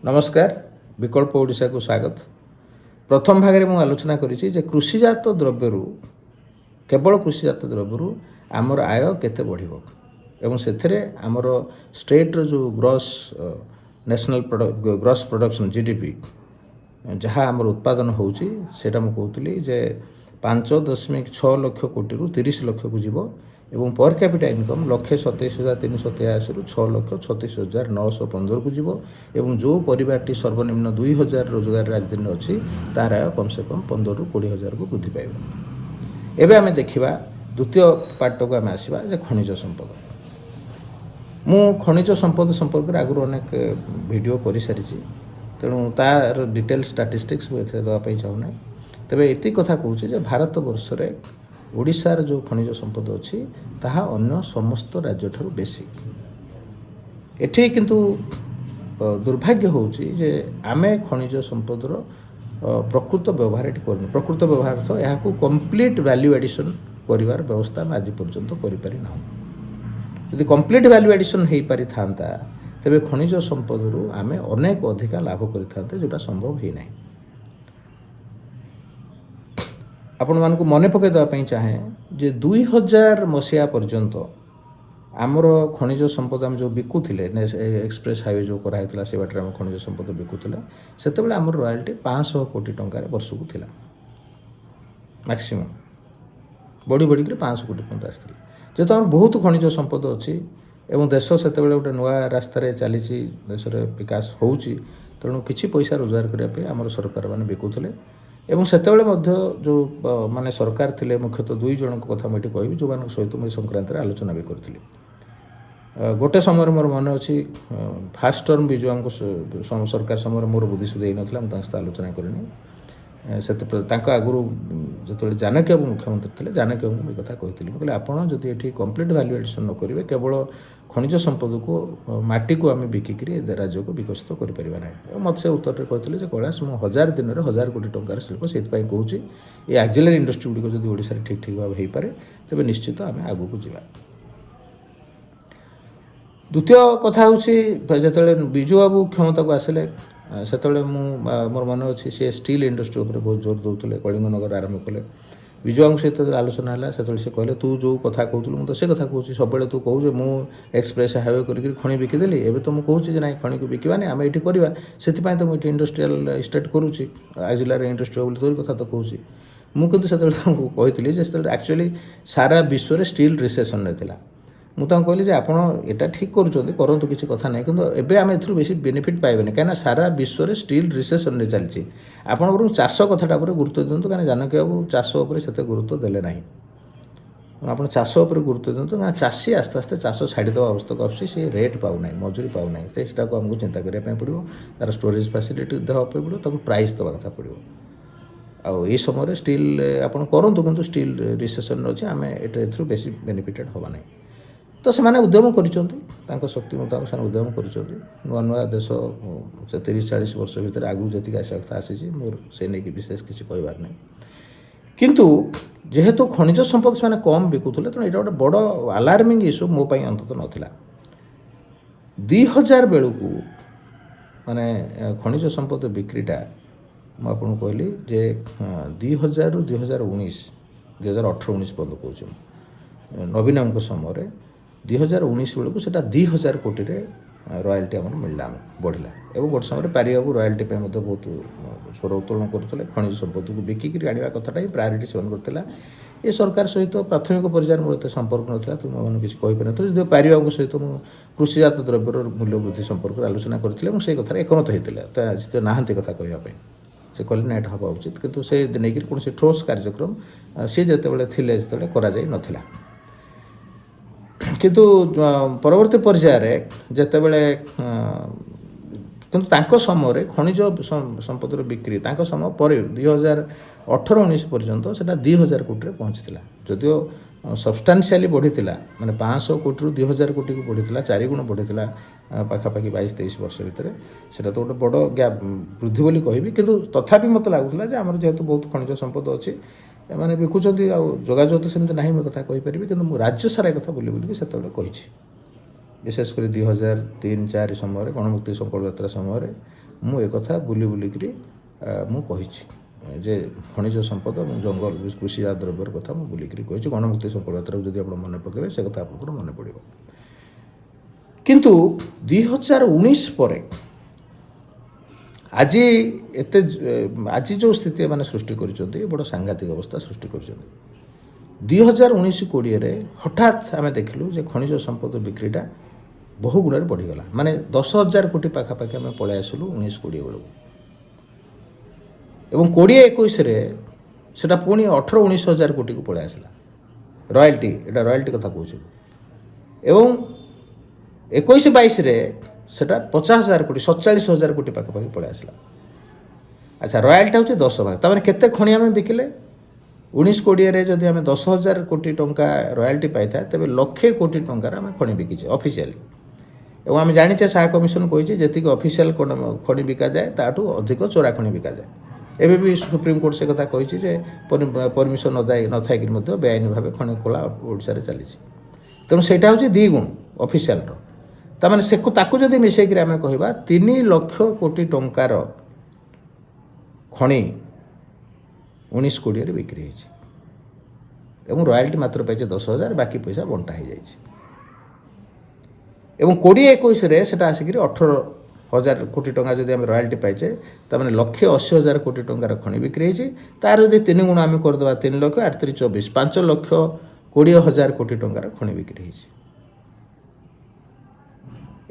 ନମସ୍କାର, ବିକଳ୍ପ ଓଡ଼ିଶାକୁ ସ୍ୱାଗତ। ପ୍ରଥମ ଭାଗରେ ମୁଁ ଆଲୋଚନା କରିଛି ଯେ କୃଷିଜାତ ଦ୍ରବ୍ୟରୁ, କେବଳ କୃଷିଜାତ ଦ୍ରବ୍ୟରୁ ଆମର ଆୟ କେତେ ବଢ଼ିବ ଏବଂ ସେଥିରେ ଆମର ଷ୍ଟେଟ୍ର ଯେଉଁ gross national gross production, GDP, ଯାହା ଆମର ଉତ୍ପାଦନ ହେଉଛି, ସେଇଟା ମୁଁ କହୁଥିଲି ଯେ 5.6 ଲକ୍ଷ କୋଟିରୁ 30 ଲକ୍ଷକୁ ଯିବ ଏବଂ ପର୍ କ୍ୟାପିଟା ଇନକମ୍ 1,27,383ରୁ 6,36,915କୁ ଯିବ ଏବଂ ଯେଉଁ ପରିବାରଟି ସର୍ବନିମ୍ନ 2,000 ରୋଜଗାରରେ ଆଜି ଦିନରେ ଅଛି, ତାର ଆୟ କମ୍ ସେ କମ୍ 15ରୁ 20 ହଜାରକୁ ବୃଦ୍ଧି ପାଇବ। ଏବେ ଆମେ ଦେଖିବା, ଦ୍ୱିତୀୟ ପାର୍ଟକୁ ଆମେ ଆସିବା ଯେ ଖଣିଜ ସମ୍ପଦ। ମୁଁ ଖଣିଜ ସମ୍ପଦ ସମ୍ପର୍କରେ ଆଗରୁ ଅନେକ ଭିଡ଼ିଓ କରିସାରିଛି, ତେଣୁ ତାର ଡିଟେଲ୍ ଷ୍ଟାଟିଷ୍ଟିକ୍ସ ମୁଁ ଏଥିରେ ଦେବା ପାଇଁ ଚାହୁଁନାହିଁ। ତେବେ ଏତିକି କଥା କହୁଛି ଯେ ଭାରତ ବର୍ଷରେ ଓଡ଼ିଶାର ଯେଉଁ ଖଣିଜ ସମ୍ପଦ ଅଛି, ତାହା ଅନ୍ୟ ସମସ୍ତ ରାଜ୍ୟଠାରୁ ବେଶୀ। ଏଠି କିନ୍ତୁ ଦୁର୍ଭାଗ୍ୟ ହେଉଛି ଯେ ଆମେ ଖଣିଜ ସମ୍ପଦର ପ୍ରକୃତ ବ୍ୟବହାର ଏଠି କରୁନୁ। ପ୍ରକୃତ ବ୍ୟବହାର ତ ଏହାକୁ କମ୍ପ୍ଲିଟ୍ ଭ୍ୟାଲ୍ୟୁ ଆଡ଼ିସନ୍ କରିବାର ବ୍ୟବସ୍ଥା ଆମେ ଆଜି ପର୍ଯ୍ୟନ୍ତ କରିପାରି ନାହୁଁ। ଯଦି କମ୍ପ୍ଲିଟ୍ ଭ୍ୟାଲ୍ୟୁ ଆଡ଼ିସନ୍ ହେଇପାରିଥାନ୍ତା, ତେବେ ଖଣିଜ ସମ୍ପଦରୁ ଆମେ ଅନେକ ଅଧିକା ଲାଭ କରିଥାନ୍ତେ, ଯେଉଁଟା ସମ୍ଭବ ହେଇନାହିଁ। ଆପଣମାନଙ୍କୁ ମନେ ପକାଇ ଦେବା ପାଇଁ ଚାହେଁ ଯେ 2000 ମସିହା ପର୍ଯ୍ୟନ୍ତ ଆମର ଖଣିଜ ସମ୍ପଦ ଆମେ ଯେଉଁ ବିକୁଥିଲେ, ଏକ୍ସପ୍ରେସ୍ ହାଇୱେ ଯେଉଁ କରାହେଇଥିଲା, ସେ ବାଟରେ ଆମେ ଖଣିଜ ସମ୍ପଦ ବିକୁଥିଲେ, ସେତେବେଳେ ଆମର ରୟାଲ୍ଟି 500 କୋଟି ଟଙ୍କାରେ ବର୍ଷକୁ ଥିଲା। ମ୍ୟାକ୍ସିମମ୍ ବଢ଼ି ବଢ଼ିକିରି 500 କୋଟି ପର୍ଯ୍ୟନ୍ତ ଆସିଥିଲା। ଯେହେତୁ ଆମର ବହୁତ ଖଣିଜ ସମ୍ପଦ ଅଛି ଏବଂ ଦେଶ ସେତେବେଳେ ଗୋଟେ ନୂଆ ରାସ୍ତାରେ ଚାଲିଛି, ଦେଶରେ ବିକାଶ ହେଉଛି, ତେଣୁ କିଛି ପଇସା ରୋଜଗାର କରିବା ପାଇଁ ଆମର ସରକାରମାନେ ବିକୁଥିଲେ। ଏବଂ ସେତେବେଳେ ମଧ୍ୟ ଯେଉଁ ମାନେ ସରକାର ଥିଲେ, ମୁଖ୍ୟତଃ ଦୁଇ ଜଣଙ୍କ କଥା ମୁଁ ଏଠି କହିବି, ଯେଉଁମାନଙ୍କ ସହିତ ମୁଁ ଏ ସଂକ୍ରାନ୍ତରେ ଆଲୋଚନା ବି କରିଥିଲି। ଗୋଟେ ସମୟରେ ମୋର ମନେ ଅଛି, ଫାଷ୍ଟ ଟର୍ମ ବିଜୁ ବାବୁଙ୍କ ସରକାର ସମୟରେ ମୋର ବୁଦ୍ଧି ସୁଦ୍ଧି ହେଇନଥିଲା, ମୁଁ ତାଙ୍କ ସହିତ ଆଲୋଚନା କରିନି। ସେତେ ତାଙ୍କ ଆଗରୁ ଯେତେବେଳେ ଜାନକୀ ବାବୁ ମୁଖ୍ୟମନ୍ତ୍ରୀ ଥିଲେ, ଜାନକୀ ବାବୁଙ୍କୁ ମୁଁ ଏ କଥା କହିଥିଲି। ମୁଁ କହିଲି, ଆପଣ ଯଦି ଏଠି କମ୍ପ୍ଲିଟ୍ ଭ୍ୟାଲ୍ୟୁ ଆଡ଼ିସନ୍ ନ କରିବେ, କେବଳ ଖଣିଜ ସମ୍ପଦକୁ, ମାଟିକୁ ଆମେ ବିକିକିରି ଏ ରାଜ୍ୟକୁ ବିକଶିତ କରିପାରିବା ନାହିଁ। ଏବଂ ମୋତେ ସେ ଉତ୍ତରରେ କହିଥିଲେ ଯେ କୈଳାସ, ମୁଁ 1000 ଦିନରେ 1000 କୋଟି ଟଙ୍କାର ଶିଳ୍ପ ସେଇଥିପାଇଁ କହୁଛି, ଏ ଆକ୍ସିଲାରୀ ଇଣ୍ଡଷ୍ଟ୍ରି ଗୁଡ଼ିକ ଯଦି ଓଡ଼ିଶାରେ ଠିକ୍ ଠିକ୍ ଭାବେ ହେଇପାରେ, ତେବେ ନିଶ୍ଚିତ ଆମେ ଆଗକୁ ଯିବା। ଦ୍ୱିତୀୟ କଥା ହେଉଛି, ଯେତେବେଳେ ବିଜୁ ବାବୁ କ୍ଷମତାକୁ ଆସିଲେ, ସେତେବେଳେ ମୋର ମନେ ଅଛି, ସେ ଷ୍ଟିଲ୍ ଇଣ୍ଡଷ୍ଟ୍ରି ଉପରେ ବହୁତ ଜୋର ଦେଉଥିଲେ, କଳିଙ୍ଗନଗର ଆରମ୍ଭ କଲେ। ବିଜୁ ବାବୁଙ୍କ ସହିତ ଯେତେବେଳେ ଆଲୋଚନା ହେଲା, ସେତେବେଳେ ସେ କହିଲେ, ତୁ ଯେଉଁ କଥା କହୁଥିଲୁ, ମୁଁ ତ ସେ କଥା କହୁଛି। ସବୁବେଳେ ତୁ କହୁଛୁ ମୁଁ ଏକ୍ସପ୍ରେସ୍ ହାଇୱେ କରିକିରି ଖଣି ବିକିଦେଲି। ଏବେ ତ ମୁଁ କହୁଛି ଯେ ନାଇଁ, ଖଣିକୁ ବିକିବାନି, ଆମେ ଏଇଠି କରିବା। ସେଥିପାଇଁ ତ ମୁଁ ଏଠି ଇଣ୍ଡଷ୍ଟ୍ରିଆଲ ଇଷ୍ଟେଟ୍ କରୁଛି, ଆକ୍ସିଲାରୀ ଇଣ୍ଡଷ୍ଟ୍ରି ବୋଲି ତୋରି କଥା ତ କହୁଛି ମୁଁ। କିନ୍ତୁ ସେତେବେଳେ ତାଙ୍କୁ କହିଥିଲି ଯେ ସେତେବେଳେ ଆକ୍ଚୁଆଲି ସାରା ବିଶ୍ୱରେ ଷ୍ଟିଲ୍ ରିସେସନ୍ରେ ଥିଲା। ମୁଁ ତାଙ୍କୁ କହିଲି ଯେ ଆପଣ ଏଇଟା ଠିକ୍ କରୁଛନ୍ତି, କରନ୍ତୁ, କିଛି କଥା ନାହିଁ, କିନ୍ତୁ ଏବେ ଆମେ ଏଥିରୁ ବେଶୀ ବେନିଫିଟ୍ ପାଇବେନି, କାହିଁକିନା ସାରା ବିଶ୍ୱରେ ଷ୍ଟିଲ୍ ରିସେସନ୍ରେ ଚାଲିଛି। ଆପଣ ବରଂ ଚାଷ କଥାଟା ଉପରେ ଗୁରୁତ୍ୱ ଦିଅନ୍ତୁ, କାହିଁକିନା ଜାନକୀ ବାବୁ ଚାଷ ଉପରେ ସେତେ ଗୁରୁତ୍ୱ ଦେଲେ ନାହିଁ। ଆପଣ ଚାଷ ଉପରେ ଗୁରୁତ୍ୱ ଦିଅନ୍ତୁ, କାହିଁକିନା ଚାଷୀ ଆସ୍ତେ ଆସ୍ତେ ଚାଷ ଛାଡ଼ିଦେବା ଅବସ୍ଥାକୁ ଆସୁଛି। ସେ ରେଟ୍ ପାଉନାହିଁ, ମଜୁରୀ ପାଉନାହିଁ। ସେଟାକୁ ଆମକୁ ଚିନ୍ତା କରିବା ପାଇଁ ପଡ଼ିବ। ତା'ର ଷ୍ଟୋରେଜ୍ ଫ୍ୟାସିଲିଟି ଦେବା ପାଇଁ ପଡ଼ିବ, ତାକୁ ପ୍ରାଇସ୍ ଦେବା କଥା ପଡ଼ିବ। ଆଉ ଏଇ ସମୟରେ ଷ୍ଟିଲ୍ ଆପଣ କରନ୍ତୁ, କିନ୍ତୁ ଷ୍ଟିଲ୍ ରିସେସନ୍ରେ ଅଛି, ଆମେ ଏଇଟା ଏଥିରୁ ବେଶୀ ବେନିଫିଟେଡ଼ ହେବା ନାହିଁ। ତ ସେମାନେ ଉଦ୍ୟମ କରିଛନ୍ତି, ତାଙ୍କ ଶକ୍ତି ମୁତାବକ ସେମାନେ ଉଦ୍ୟମ କରିଛନ୍ତି। ନୂଆ ନୂଆ ଦେଶ ସେ 30-40 ବର୍ଷ ଭିତରେ ଆଗକୁ ଯେତିକି ଆସିବା କଥା ଆସିଛି, ମୋର ସେ ନେଇକି ବିଶେଷ କିଛି କହିବାର ନାହିଁ। କିନ୍ତୁ ଯେହେତୁ ଖଣିଜ ସମ୍ପଦ ସେମାନେ କମ୍ ବିକୁଥିଲେ, ତେଣୁ ଏଇଟା ଗୋଟେ ବଡ଼ ଆଲାର୍ମିଂ ଇସ୍ୟୁ ମୋ ପାଇଁ ଅନ୍ତତଃ ନଥିଲା। 2000 ବେଳକୁ ମାନେ ଖଣିଜ ସମ୍ପଦ ବିକ୍ରିଟା, ମୁଁ ଆପଣଙ୍କୁ କହିଲି ଯେ 2000ରୁ 2019, 2018-19 ପର୍ଯ୍ୟନ୍ତ କହୁଛି ମୁଁ, ନବୀନଙ୍କ ସମୟରେ 2019 ବେଳକୁ ସେଇଟା 2000 କୋଟିରେ ରୟାଲ୍ଟି ଆମର ମିଳିଲା ଆମକୁ, ବଢ଼ିଲା। ଏବଂ ଗୋଟେ ସମୟରେ ପାରିବାବୁ ରୟାଲ୍ଟି ପାଇଁ ମଧ୍ୟ ବହୁତ ସ୍ୱର ଉତ୍ତୋଳନ କରୁଥିଲେ। ଖଣିଜ ସମ୍ପଦକୁ ବିକିକିରି ଆଣିବା କଥାଟା ହିଁ ପ୍ରାୟୋରିଟି ସେମାନଙ୍କର ଥିଲା। ଏ ସରକାର ସହିତ ପ୍ରାଥମିକ ପର୍ଯ୍ୟାୟରେ ମୋର ଏତେ ସମ୍ପର୍କ ନଥିଲା, ତ ମୁଁ ଏମାନଙ୍କୁ କିଛି କହିପାରିନଥିଲି। ଯଦିଓ ପାରିବାବୁଙ୍କ ସହିତ ମୁଁ କୃଷିଜାତ ଦ୍ରବ୍ୟର ମୂଲ୍ୟ ବୃଦ୍ଧି ସମ୍ପର୍କରେ ଆଲୋଚନା କରିଥିଲି ଏବଂ ସେଇ କଥାରେ ଏକମତ ହେଇଥିଲେ। ତ ଆଜି ତ ନାହାନ୍ତି କଥା କହିବା ପାଇଁ। ସେ କହିଲେ, ନା, ଏଇଟା ହେବା ଉଚିତ। କିନ୍ତୁ ସେ ନେଇକରି କୌଣସି ଠୋସ୍ କାର୍ଯ୍ୟକ୍ରମ ସିଏ ଯେତେବେଳେ ଥିଲେ ସେତେବେଳେ କରାଯାଇ ନଥିଲା। କିନ୍ତୁ ପରବର୍ତ୍ତୀ ପର୍ଯ୍ୟାୟରେ ଯେତେବେଳେ, କିନ୍ତୁ ତାଙ୍କ ସମୟରେ ଖଣିଜ ସମ୍ପଦର ବିକ୍ରି ତାଙ୍କ ସମୟ ପରେ 2018-19 ପର୍ଯ୍ୟନ୍ତ ସେଟା 2000 କୋଟିରେ ପହଞ୍ଚିଥିଲା। ଯଦିଓ ସବଷ୍ଟାନ୍ସିଆଲି ବଢ଼ିଥିଲା, ମାନେ 500 କୋଟିରୁ 2000 କୋଟିକୁ ବଢ଼ିଥିଲା, ଚାରିଗୁଣ ବଢ଼ିଥିଲା ପାଖାପାଖି 22-23 ବର୍ଷ ଭିତରେ, ସେଇଟା ତ ଗୋଟେ ବଡ଼ ଗ୍ୟାପ୍ ବୃଦ୍ଧି ବୋଲି କହିବି। କିନ୍ତୁ ତଥାପି ମୋତେ ଲାଗୁଥିଲା ଯେ ଆମର ଯେହେତୁ ବହୁତ ଖଣିଜ ସମ୍ପଦ ଅଛି, ଏମାନେ ବିକୁଛନ୍ତି, ଆଉ ଯୋଗାଯୋଗ ତ ସେମିତି ନାହିଁ, ମୁଁ କଥା କହିପାରିବି। କିନ୍ତୁ ମୁଁ ରାଜ୍ୟ ସାରା ଏ କଥା ବୁଲି ବୁଲିକି ସେତେବେଳେ କହିଛି। ବିଶେଷ କରି 2003-4 ସମୟରେ ଗଣମୁକ୍ତି ସଂକଳ୍ପ ଯାତ୍ରା ସମୟରେ ମୁଁ ଏକଥା ବୁଲି ବୁଲିକିରି ମୁଁ କହିଛି ଯେ ଖଣିଜ ସମ୍ପଦ ଏବଂ ଜଙ୍ଗଲ କୃଷିଜାତ ଦ୍ରବ୍ୟର କଥା ମୁଁ ବୁଲିକିରି କହିଛି। ଗଣମୁକ୍ତି ସଂକଳ୍ପ ଯାତ୍ରାକୁ ଯଦି ଆପଣ ମନେ ପକାଇବେ ସେ କଥା ଆପଣଙ୍କର ମନେ ପଡ଼ିବ। କିନ୍ତୁ 2019 ପରେ ଆଜି ଏତେ ଆଜି ଯେଉଁ ସ୍ଥିତି ଏମାନେ ସୃଷ୍ଟି କରିଛନ୍ତି, ବଡ଼ ସାଂଘାତିକ ଅବସ୍ଥା ସୃଷ୍ଟି କରିଛନ୍ତି। 2019-20ରେ ହଠାତ୍ ଆମେ ଦେଖିଲୁ ଯେ ଖଣିଜ ସମ୍ପଦ ବିକ୍ରିଟା ବହୁ ଗୁଣରେ ବଢ଼ିଗଲା, ମାନେ 10,000 କୋଟି ପାଖାପାଖି ଆମେ ପଳାଇ ଆସିଲୁ 19-20 ବେଳକୁ, ଏବଂ 20-21ରେ ସେଟା ପୁଣି 18-19 ହଜାର କୋଟିକୁ ପଳାଇ ଆସିଲା ରୟାଲ୍ଟି। ଏଇଟା ରୟାଲ୍ଟି କଥା କହୁଛି। ଏବଂ 21-22ରେ ସେଟା 50,000 କୋଟି, 47,000 କୋଟି ପାଖାପାଖି ପଳାଇ ଆସିଲା। ଆଚ୍ଛା, ରୟାଲ୍ଟି ହେଉଛି 10 ଭାଗ, ତାମାନେ କେତେ ଖଣି ଆମେ ବିକିଲେ? 19-20ରେ ଯଦି ଆମେ 10,000 କୋଟି ଟଙ୍କା ରୟାଲ୍ଟି ପାଇଥାଏ, ତେବେ ଲକ୍ଷେ କୋଟି ଟଙ୍କାର ଆମେ ଖଣି ବିକିଛେ ଅଫିସିଆଲି। ଏବଂ ଆମେ ଜାଣିଛେ, ଶାହା କମିଶନ କହିଛି ଯେତିକି ଅଫିସିଆଲ ଖଣି ବିକାଯାଏ ତାଠୁ ଅଧିକ ଚୋରା ଖଣି ବିକାଯାଏ। ଏବେ ବି ସୁପ୍ରିମକୋର୍ଟ ସେ କଥା କହିଛି ଯେ ପରମିସନ୍ ନଥାଇକିରି ମଧ୍ୟ ବେଆଇନ ଭାବେ ଖଣି ଖୋଳା ଓଡ଼ିଶାରେ ଚାଲିଛି। ତେଣୁ ସେଇଟା ହେଉଛି 2 ଗୁଣ ଅଫିସିଆଲର। ତାମାନେ ତାକୁ ଯଦି ମିଶାଇକିରି ଆମେ କହିବା 3 ଲକ୍ଷ କୋଟି ଟଙ୍କାର ଖଣି 19-20ରେ ବିକ୍ରି ହେଇଛି ଏବଂ ରୟାଲ୍ଟି ମାତ୍ର ପାଇছে 10,000, ବାକି ପଇସା ବଣ୍ଟା ହେଇଯାଇଛି। ଏବଂ 20-21ରେ ସେଟା ଆସିକିରି 18,000 କୋଟି ଟଙ୍କା ଯଦି ଆମେ ରୟାଲ୍ଟି ପାଇଛେ, ତାମାନେ 1,80,000 କୋଟି ଟଙ୍କାର ଖଣି ବିକ୍ରି ହେଇଛି। ତାର ଯଦି 3 ଗୁଣ ଆମେ କରିଦେବା, 3 ଲକ୍ଷ 8 3 24, 5,20,000 କୋଟି ଟଙ୍କାର ଖଣି ବିକ୍ରି ହେଇଛି।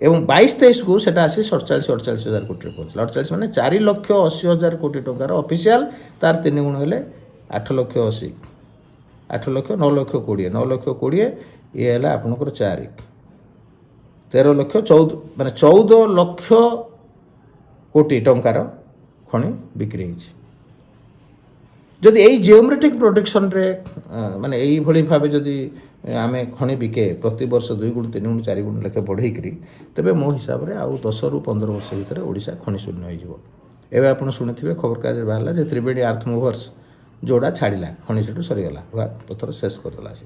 ଏବଂ 22-23କୁ ସେଟା ଆସି 47-48 ହଜାର କୋଟିରେ ପହଞ୍ଚିଲା। 48 ମାନେ 4,80,000 କୋଟି ଟଙ୍କାର ଅଫିସିଆଲ, ତାର 3 ଗୁଣ ହେଲେ 8 ଲକ୍ଷ 80, 8 ଲକ୍ଷ 9 ଲକ୍ଷ 20, 9 ଲକ୍ଷ 20, ଇଏ ହେଲା ଆପଣଙ୍କର 4, 13 ଲକ୍ଷ 14, ମାନେ 14 ଲକ୍ଷ କୋଟି ଟଙ୍କାର ଖଣି ବିକ୍ରି ହେଇଛି। ଯଦି ଏଇ ଜିଓମେଟ୍ରିକ୍ ପ୍ରଡକ୍ସନରେ ମାନେ ଏଇଭଳି ଭାବେ ଯଦି ଆମେ ଖଣି ବିକେ ପ୍ରତିବର୍ଷ 2 ଗୁଣ 3 ଗୁଣ 4 ଗୁଣ ଲେଖେ ବଢ଼େଇକିରି, ତେବେ ମୋ ହିସାବରେ ଆଉ 10ରୁ 15 ବର୍ଷ ଭିତରେ ଓଡ଼ିଶା ଖଣି ଶୂନ୍ୟ ହେଇଯିବ। ଏବେ ଆପଣ ଶୁଣିଥିବେ ଖବରକାଗଜରେ ବାହାରିଲା ଯେ ତ୍ରିବେଣୀ ଆର୍ଥ ମୁଭର୍ସ ଯୋଡ଼ା ଛାଡ଼ିଲା, ଖଣି ସେଠୁ ସରିଗଲା, ଲୁହା ପଥର ଶେଷ କରିଦେଲା ସେ।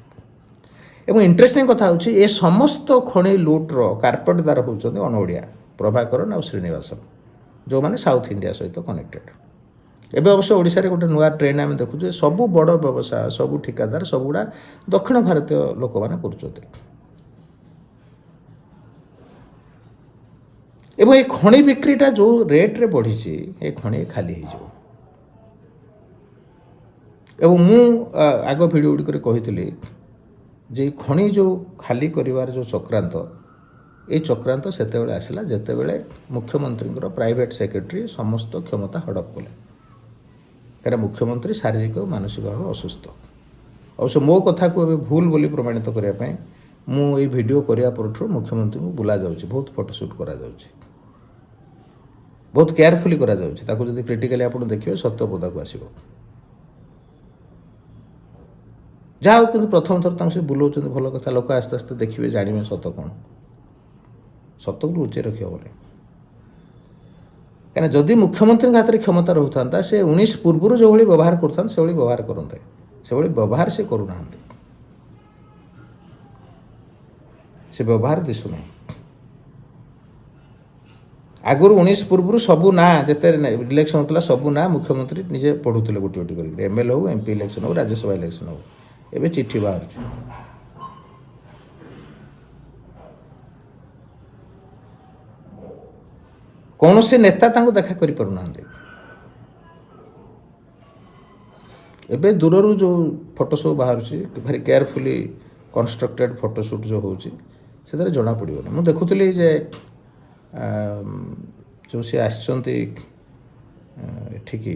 ଏବଂ ଇଣ୍ଟରେଷ୍ଟିଂ କଥା ହେଉଛି ଏ ସମସ୍ତ ଖଣି ଲୁଟ୍ର କାର୍ପେଟଦାର ହେଉଛନ୍ତି ଅଣଓଡ଼ିଆ ପ୍ରଭାକରନ ଆଉ ଶ୍ରୀନିବାସନ, ଯେଉଁମାନେ ସାଉଥ୍ ଇଣ୍ଡିଆ ସହିତ କନେକ୍ଟେଡ଼। ଏବେ ଅବଶ୍ୟ ଓଡ଼ିଶାରେ ଗୋଟେ ନୂଆ ଟ୍ରେଣ୍ଡ ଆମେ ଦେଖୁଛୁ, ସବୁ ବଡ଼ ବ୍ୟବସାୟ, ସବୁ ଠିକାଦାର, ସବୁଗୁଡ଼ା ଦକ୍ଷିଣ ଭାରତୀୟ ଲୋକମାନେ କରୁଛନ୍ତି। ଏବଂ ଏ ଖଣି ବିକ୍ରିଟା ଯେଉଁ ରେଟ୍ରେ ବଢ଼ିଛି, ଏ ଖଣି ଖାଲି ହେଇଯିବ। ଏବଂ ମୁଁ ଆଗ ଭିଡ଼ିଓ ଗୁଡ଼ିକରେ କହିଥିଲି ଯେ ଏଇ ଖଣି ଯେଉଁ ଖାଲି କରିବାର ଯେଉଁ ଚକ୍ରାନ୍ତ, ଏଇ ଚକ୍ରାନ୍ତ ସେତେବେଳେ ଆସିଲା ଯେତେବେଳେ ମୁଖ୍ୟମନ୍ତ୍ରୀଙ୍କର ପ୍ରାଇଭେଟ୍ ସେକ୍ରେଟାରୀ ସମସ୍ତ କ୍ଷମତା ହଡ଼ପ କଲେ। କାରଣ ମୁଖ୍ୟମନ୍ତ୍ରୀ ଶାରୀରିକ ଓ ମାନସିକ ଭାବେ ଅସୁସ୍ଥ। ଅବଶ୍ୟ ମୋ କଥାକୁ ଏବେ ଭୁଲ ବୋଲି ପ୍ରମାଣିତ କରିବା ପାଇଁ ମୁଁ ଏଇ ଭିଡ଼ିଓ କରିବା ପରଠୁ ମୁଖ୍ୟମନ୍ତ୍ରୀଙ୍କୁ ବୁଲା ଯାଉଛି, ବହୁତ ଫଟୋସୁଟ୍ କରାଯାଉଛି, ବହୁତ କେୟାରଫୁଲି କରାଯାଉଛି। ତାକୁ ଯଦି କ୍ରିଟିକାଲି ଆପଣ ଦେଖିବେ ସତ୍ୟ ପଦାକୁ ଆସିବ। ଯାହା ହଉ, କିନ୍ତୁ ପ୍ରଥମ ଥର ତାଙ୍କୁ ସେ ବୁଲାଉଛନ୍ତି, ଭଲ କଥା। ଲୋକ ଆସ୍ତେ ଆସ୍ତେ ଦେଖିବେ, ଜାଣିବେ ସତ କ'ଣ। ସତକୁ ଲୁଚେଇ ରଖି ହେବନି। କାହିଁକିନା ଯଦି ମୁଖ୍ୟମନ୍ତ୍ରୀଙ୍କ ହାତରେ କ୍ଷମତା ରହୁଥାନ୍ତା, ସେ 19 ପୂର୍ବରୁ ଯେଉଁଭଳି ବ୍ୟବହାର କରୁଥାନ୍ତେ ସେଭଳି ବ୍ୟବହାର କରନ୍ତେ। ସେଭଳି ବ୍ୟବହାର ସେ କରୁନାହାନ୍ତି, ସେ ବ୍ୟବହାର ଦିଶୁନାହିଁ। ଆଗରୁ 19 ପୂର୍ବରୁ ସବୁ ନାଁ ଯେତେ ଇଲେକ୍ସନ୍ ହେଉଥିଲା ସବୁ ନାଁ ମୁଖ୍ୟମନ୍ତ୍ରୀ ନିଜେ ପଢ଼ୁଥିଲେ ଗୋଟି ଗୋଟି କରିକି, ଏମ୍ ଏଲ୍ ହଉ, ଏମ୍ ପି ଇଲେକ୍ସନ୍ ହଉ, ରାଜ୍ୟସଭା ଇଲେକ୍ସନ୍ ହଉ। ଏବେ ଚିଠି ବାହାରୁଛି। କୌଣସି ନେତା ତାଙ୍କୁ ଦେଖା କରିପାରୁନାହାନ୍ତି। ଏବେ ଦୂରରୁ ଯେଉଁ ଫଟୋ ସବୁ ବାହାରୁଛି, ଭାରି କେୟାରଫୁଲି କନଷ୍ଟ୍ରକ୍ଟେଡ଼ ଫଟୋ ସୁଟ୍ ଯେଉଁ ହେଉଛି, ସେଥିରେ ଜଣାପଡ଼ିବନି। ମୁଁ ଦେଖୁଥିଲି ଯେ ଯେଉଁ ସେ ଆସିଛନ୍ତି ଏଠିକି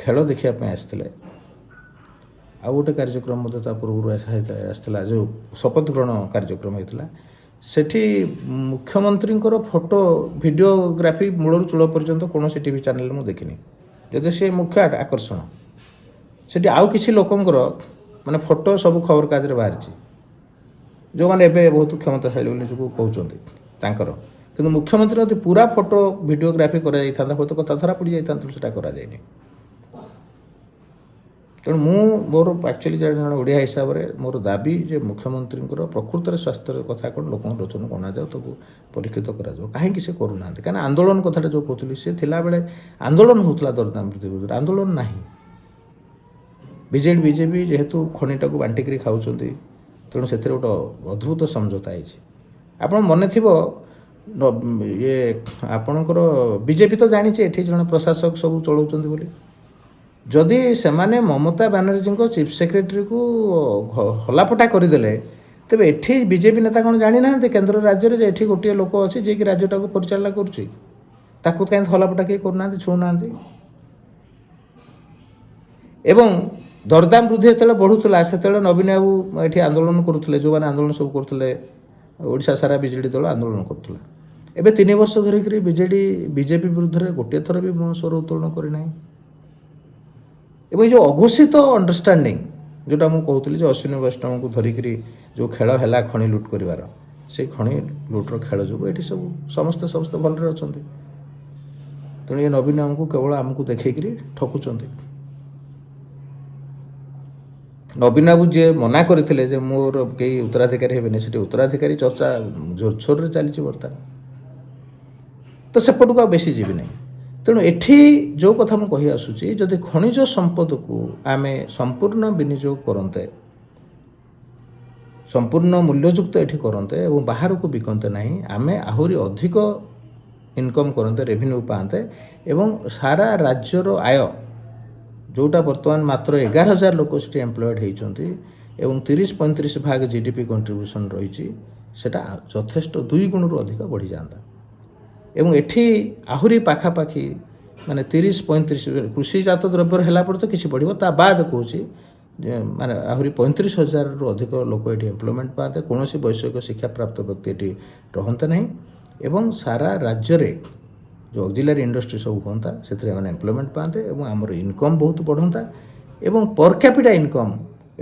ଖେଳ ଦେଖିବା ପାଇଁ ଆସିଥିଲେ, ଆଉ ଗୋଟେ କାର୍ଯ୍ୟକ୍ରମ ମଧ୍ୟ ତା ପୂର୍ବରୁ ଆସିଥିଲା, ଯେଉଁ ଶପଥ ଗ୍ରହଣ କାର୍ଯ୍ୟକ୍ରମ ହେଇଥିଲା, ସେଠି ମୁଖ୍ୟମନ୍ତ୍ରୀଙ୍କର ଫଟୋ ଭିଡ଼ିଓଗ୍ରାଫି ମୂଳରୁ ଚୂଳ ପର୍ଯ୍ୟନ୍ତ କୌଣସି ଟିଭି ଚ୍ୟାନେଲ୍ ମୁଁ ଦେଖିନି, ଯଦି ସେ ମୁଖ୍ୟ ଆକର୍ଷଣ। ସେଠି ଆଉ କିଛି ଲୋକଙ୍କର ମାନେ ଫଟୋ ସବୁ ଖବରକାଗଜରେ ବାହାରିଛି, ଯେଉଁମାନେ ଏବେ ବହୁତ କ୍ଷମତାଶାଳୀ ବୋଲି ନିଜକୁ କହୁଛନ୍ତି ତାଙ୍କର, କିନ୍ତୁ ମୁଖ୍ୟମନ୍ତ୍ରୀ ଯଦି ପୁରା ଫଟୋ ଭିଡ଼ିଓଗ୍ରାଫି କରାଯାଇଥାନ୍ତା ହୁଏତ କଥା ଧରା ପଡ଼ିଯାଇଥାନ୍ତା, ସେଟା କରାଯାଇନି। ତେଣୁ ମୁଁ ମୋର ଆକ୍ଚୁଆଲି ଜଣେ ଜଣେ ଓଡ଼ିଆ ହିସାବରେ ମୋର ଦାବି ଯେ ମୁଖ୍ୟମନ୍ତ୍ରୀଙ୍କର ପ୍ରକୃତରେ ସ୍ୱାସ୍ଥ୍ୟର କଥା କ'ଣ ଲୋକଙ୍କ ଲୋଚନକୁ ଅଣାଯାଉ, ତାକୁ ପରୀକ୍ଷିତ କରାଯାଉ। କାହିଁକି ସେ କରୁନାହାନ୍ତି? କାହିଁକିନା ଆନ୍ଦୋଳନ କଥାଟା ଯେଉଁ କହୁଥିଲି, ସେ ଥିଲାବେଳେ ଆନ୍ଦୋଳନ ହେଉଥିଲା ଦରଦାମ ବୃଦ୍ଧି ବିରୁଦ୍ଧରେ, ଆନ୍ଦୋଳନ ନାହିଁ। ବିଜେଡ଼ି ବିଜେପି ଯେହେତୁ ଖଣିଟାକୁ ବାଣ୍ଟିକିରି ଖାଉଛନ୍ତି, ତେଣୁ ସେଥିରେ ଗୋଟେ ଅଦ୍ଭୁତ ସମଝୋତା ହେଇଛି। ଆପଣ ମନେ ଥିବ, ଇଏ ଆପଣଙ୍କର ବିଜେପି ତ ଜାଣିଛି ଏଠି ଜଣେ ପ୍ରଶାସକ ସବୁ ଚଳାଉଛନ୍ତି ବୋଲି। ଯଦି ସେମାନେ ମମତା ବାନାର୍ଜୀଙ୍କ ଚିଫ୍ ସେକ୍ରେଟାରୀକୁ ହଲାପଟା କରିଦେଲେ, ତେବେ ଏଠି ବିଜେପି ନେତା କ'ଣ ଜାଣିନାହାନ୍ତି କେନ୍ଦ୍ର ରାଜ୍ୟରେ ଯେ ଏଠି ଗୋଟିଏ ଲୋକ ଅଛି ଯିଏକି ରାଜ୍ୟଟାକୁ ପରିଚାଳନା କରୁଛି? ତାକୁ କାହିଁକି ହଲାପଟା କେହି କରୁନାହାନ୍ତି, ଛୁଉଁନାହାନ୍ତି? ଏବଂ ଦରଦାମ ବୃଦ୍ଧି ଯେତେବେଳେ ବଢ଼ୁଥିଲା, ସେତେବେଳେ ନବୀନ ବାବୁ ଏଠି ଆନ୍ଦୋଳନ କରୁଥିଲେ। ଯେଉଁମାନେ ଆନ୍ଦୋଳନ ସବୁ କରୁଥିଲେ, ଓଡ଼ିଶା ସାରା ବିଜେଡ଼ି ଦଳ ଆନ୍ଦୋଳନ କରୁଥିଲା। ଏବେ 3 ବର୍ଷ ଧରିକିରି ବିଜେଡ଼ି ବିଜେପି ବିରୁଦ୍ଧରେ ଗୋଟିଏ ଥର ବି ସ୍ୱର ଉତ୍ତୋଳନ କରିନାହିଁ। ଏବଂ ଏ ଯେଉଁ ଅଘୋଷିତ ଅଣ୍ଡରଷ୍ଟାଣ୍ଡିଂ, ଯେଉଁଟା ମୁଁ କହୁଥିଲି ଯେ ଅଶ୍ୱିନୀ ବୈଷ୍ଣବଙ୍କୁ ଧରିକିରି ଯେଉଁ ଖେଳ ହେଲା ଖଣି ଲୁଟ୍ କରିବାର, ସେଇ ଖଣି ଲୁଟ୍ର ଖେଳ ଯୋଗୁଁ ଏଠି ସବୁ ସମସ୍ତେ ସମସ୍ତେ ଭଲରେ ଅଛନ୍ତି। ତେଣୁ ଏ ନବୀନ ଆମକୁ କେବଳ ଆମକୁ ଦେଖେଇକିରି ଠକୁଛନ୍ତି। ନବୀନ ବାବୁ ଯିଏ ମନା କରିଥିଲେ ଯେ ମୋର କେହି ଉତ୍ତରାଧିକାରୀ ହେବେନି, ସେଠି ଉତ୍ତରାଧିକାରୀ ଚର୍ଚ୍ଚା ଜୋରସୋରରେ ଚାଲିଛି ବର୍ତ୍ତମାନ। ତ ସେପଟକୁ ଆଉ ବେଶୀ ଯିବି ନାହିଁ। ତେଣୁ ଏଠି ଯେଉଁ କଥା ମୁଁ କହି ଆସୁଛି, ଯଦି ଖଣିଜ ସମ୍ପଦକୁ ଆମେ ସମ୍ପୂର୍ଣ୍ଣ ବିନିଯୋଗ କରନ୍ତେ, ସମ୍ପୂର୍ଣ୍ଣ ମୂଲ୍ୟଯୁକ୍ତ ଏଠି କରନ୍ତେ ଏବଂ ବାହାରକୁ ବିକନ୍ତେ ନାହିଁ, ଆମେ ଆହୁରି ଅଧିକ ଇନକମ୍ କରନ୍ତେ, ରେଭିନ୍ୟୁ ପାଆନ୍ତେ ଏବଂ ସାରା ରାଜ୍ୟର ଆୟ ଯେଉଁଟା ବର୍ତ୍ତମାନ ମାତ୍ର 11,000 ଲୋକ ସେଠି ଏମ୍ପ୍ଲଏଡ଼୍ ହେଇଛନ୍ତି ଏବଂ 30-35 ଭାଗ ଜିଡିପି କଣ୍ଟ୍ରିବ୍ୟୁସନ୍ ରହିଛି, ସେଇଟା ଯଥେଷ୍ଟ ଦୁଇ ଗୁଣରୁ ଅଧିକ ବଢ଼ିଯାଆନ୍ତା। ଏବଂ ଏଠି ଆହୁରି ପାଖାପାଖି ମାନେ 30-35 କୃଷିଜାତ ଦ୍ରବ୍ୟର ହେଲା ପରେ ତ କିଛି ବଢ଼ିବ, ତା ବାଦ କହୁଛି ଯେ ମାନେ ଆହୁରି 35,000ରୁ ଅଧିକ ଲୋକ ଏଠି ଏମ୍ପ୍ଲୟମେଣ୍ଟ ପାଆନ୍ତେ, କୌଣସି ବୈଷୟିକ ଶିକ୍ଷାପ୍ରାପ୍ତ ବ୍ୟକ୍ତି ଏଠି ରହନ୍ତେ ନାହିଁ ଏବଂ ସାରା ରାଜ୍ୟରେ ଯେଉଁ ଅକ୍ଜିଲାରୀ ଇଣ୍ଡଷ୍ଟ୍ରି ସବୁ ହୁଅନ୍ତା, ସେଥିରେ ଏମାନେ ଏମ୍ପ୍ଲୟମେଣ୍ଟ ପାଆନ୍ତେ ଏବଂ ଆମର ଇନକମ୍ ବହୁତ ବଢ଼ନ୍ତା। ଏବଂ ପର୍ କ୍ୟାପିଟା ଇନକମ୍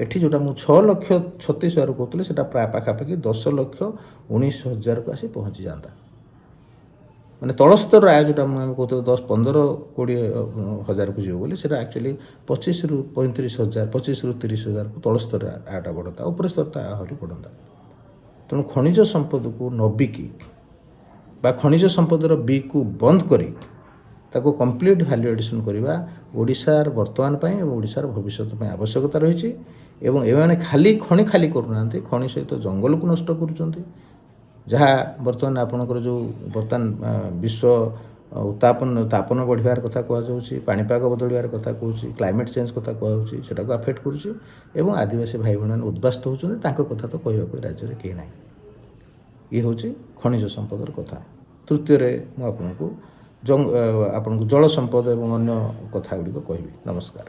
ଏଠି ଯେଉଁଟା ମୁଁ 6,36,000 କହୁଥିଲି, ସେଇଟା ପ୍ରାୟ ପାଖାପାଖି 10,19,000କୁ ଆସି ପହଞ୍ଚିଯାଆନ୍ତା। ମାନେ ତଳ ସ୍ତରର ଆୟ ଯେଉଁଟା ମୁଁ ଆମେ କହୁଥିଲେ 10, 15, 20 ହଜାରକୁ ଯିବ ବୋଲି, ସେଇଟା ଆକ୍ଚୁଆଲି 25ରୁ 35 ହଜାର, 25ରୁ 30 ହଜାରକୁ ତଳ ସ୍ତରରେ ଆୟଟା ବଢ଼ନ୍ତା, ଉପର ସ୍ତର ତ ଆହୁରି ବଢ଼ନ୍ତା। ତେଣୁ ଖଣିଜ ସମ୍ପଦକୁ ନ ବିକି ବା ଖଣିଜ ସମ୍ପଦର ବିକୁ ବନ୍ଦ କରି ତାକୁ କମ୍ପ୍ଲିଟ୍ ଭ୍ୟାଲ୍ୟୁ ଏଡ଼ିସନ୍ କରିବା ଓଡ଼ିଶାର ବର୍ତ୍ତମାନ ପାଇଁ ଏବଂ ଓଡ଼ିଶାର ଭବିଷ୍ୟତ ପାଇଁ ଆବଶ୍ୟକତା ରହିଛି। ଏବଂ ଏମାନେ ଖାଲି ଖଣି ଖାଲି କରୁନାହାନ୍ତି, ଖଣି ସହିତ ଜଙ୍ଗଲକୁ ନଷ୍ଟ କରୁଛନ୍ତି, ଯାହା ବର୍ତ୍ତମାନ ଆପଣଙ୍କର ଯେଉଁ ବର୍ତ୍ତମାନ ବିଶ୍ୱ ତାପନ ବଢ଼ିବାର କଥା କୁହାଯାଉଛି, ପାଣିପାଗ ବଦଳିବାର କଥା କହୁଛି, କ୍ଲାଇମେଟ୍ ଚେଞ୍ଜ କଥା କୁହାଯାଉଛି, ସେଟାକୁ ଆଫେକ୍ଟ କରୁଛି ଏବଂ ଆଦିବାସୀ ଭାଇ ଭଉଣୀମାନେ ଉଦ୍ବାସ୍ତ ହେଉଛନ୍ତି। ତାଙ୍କ କଥା ତ କହିବାକୁ ରାଜ୍ୟରେ କେହି ନାହିଁ। ଇଏ ହେଉଛି ଖଣିଜ ସମ୍ପଦର କଥା। ତୃତୀୟରେ ମୁଁ ଆପଣଙ୍କୁ ଜଳ ସମ୍ପଦ ଏବଂ ଅନ୍ୟ କଥା ଗୁଡ଼ିକ କହିବି। ନମସ୍କାର।